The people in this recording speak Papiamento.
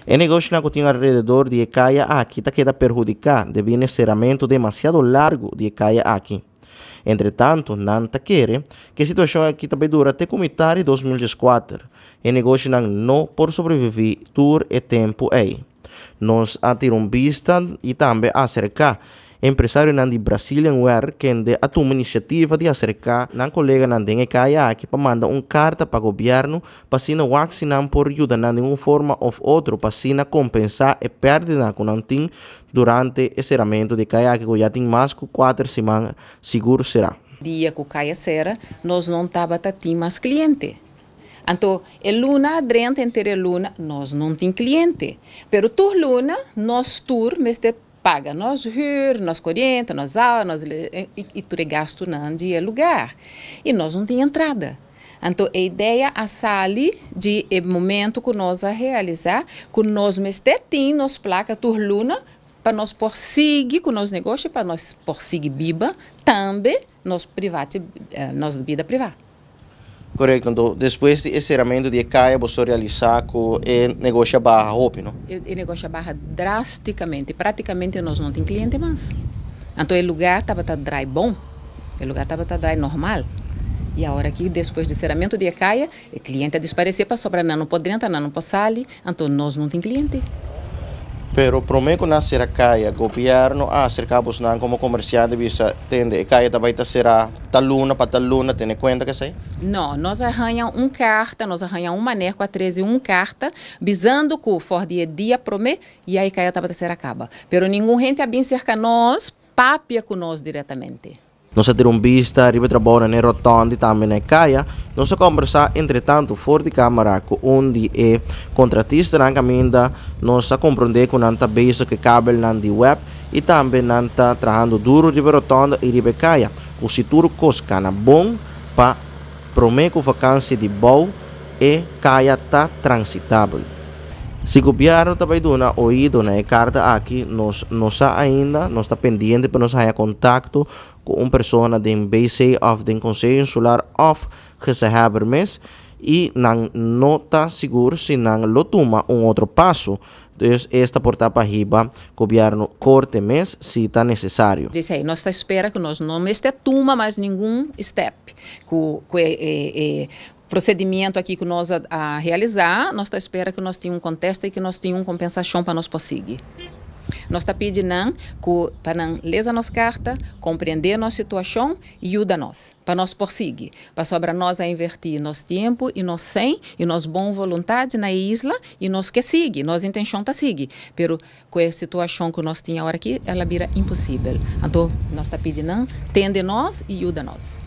E negoshinan ku tin alrededor di e kaya aki ta keda perhudiká debí na e seramentu demasiado largu di e kaya aki. Entretantu, nan ta kere ku e situashon aki ta bai dura te ku mitar di 2014. E negoshinan no por sobreviví tur e tempu ei. Nos a tira un bista i tambe a aserká empresarionan di Brazilian Wear kende a tuma inisiativa di aserká nan koleganan den e kaya aki pa manda un karta pa gobièrnu pa asina wak si nan por yuda nan den un forma òf otro pa asina kompensá e pèrdida ku nan tin durante e seramentu di e kaya aki ku ya tin mas ku kuater siman sigur será. Dia ku kaya sera nos no tabata tin mas kliente. Anto e luna drenta henter e luna nos no tin kliente. Pero tur luna nos tur mester paga nos huur, nos koriente, nos awa, nos i tur e gastunan di e lugar. I nos no tin entrada. Anto e idea a sali di e momento ku nos a realisá ku nos mester tin nos plaka tur luna pa nos por sigui ku nos negoshi, pa nos por sigui biba tambe nos privati, nos bida privá. Korekto, anto despues di e seramentu di e kaya boso realisá ku e negoshi a baha hopi, no? E negoshi a baha drástikamente, práktikamente nos no tin kliente mas. Anto e lugar tabata drai bon, e lugar tabata drai normal. I awor aki despues di seramentu di e kaya, e kliente a disparesé pasobra nan no por drenta, nan no por sali. Anto nos no tin kliente. Pero promé ku nan sera kaya, gobièrnu a aserká bosnan komo komersiante bisa, Tende, e kaya ta bai ta será tal luna pa tal luna, tene kuenta ku esei? No, nos a haña un karta, nos a haña un maner ku a trese un karta bisando ku for di e dia promé ya e kaya tabata sera kaba. Pero ningun hende a bin serka nos papia ku nos diretamente. Nos a tira un bista riba e trabounan na e rotònde i tambe na e kaya. Nos a kòmbersá entretantu for di kámara ku un di e kontratistanan kaminda nos a komprondé ku nan ta bezig ku e kabelnan di web i tambe nan ta trahando duru riba e rotònde i riba e kaya ku si tur kos kana bon pa promé ku vakansi di bou e kaya ta transitabel. Si gobièrnu ta bai duna oido na e karta aki, nos no sa ainda, nos ta pendiente pa nos haña kontakto ku un persona den BC òf den Konseho Insular òf Gezaghèber mes i nan no ta sigur si nan lo tuma un otro paso. Dus esta por ta pa hiba gobièrnu korte mes si ta nesesario. Djisei, nos ta spera ku nos no mester tuma mas ningun step ku e Procedimiento aki cu nos a realisa, nos ta spera cu nos tin un contesta y cu nos tin un compensacion pa nos por sigui. Nos ta pidi nan cu pa nan leza nos carta, comprende nos situacion y yuda nos pa nos por sigui. Pasobra nos a inverti nos tiempo y nos sen y nos bon voluntad na e isla y nos ke sigui, nos intencion ta sigui, pero cu e situacion cu nos tin awor aki el a bira imposibel. Anto nos ta pidi nan tende nos y yuda nos.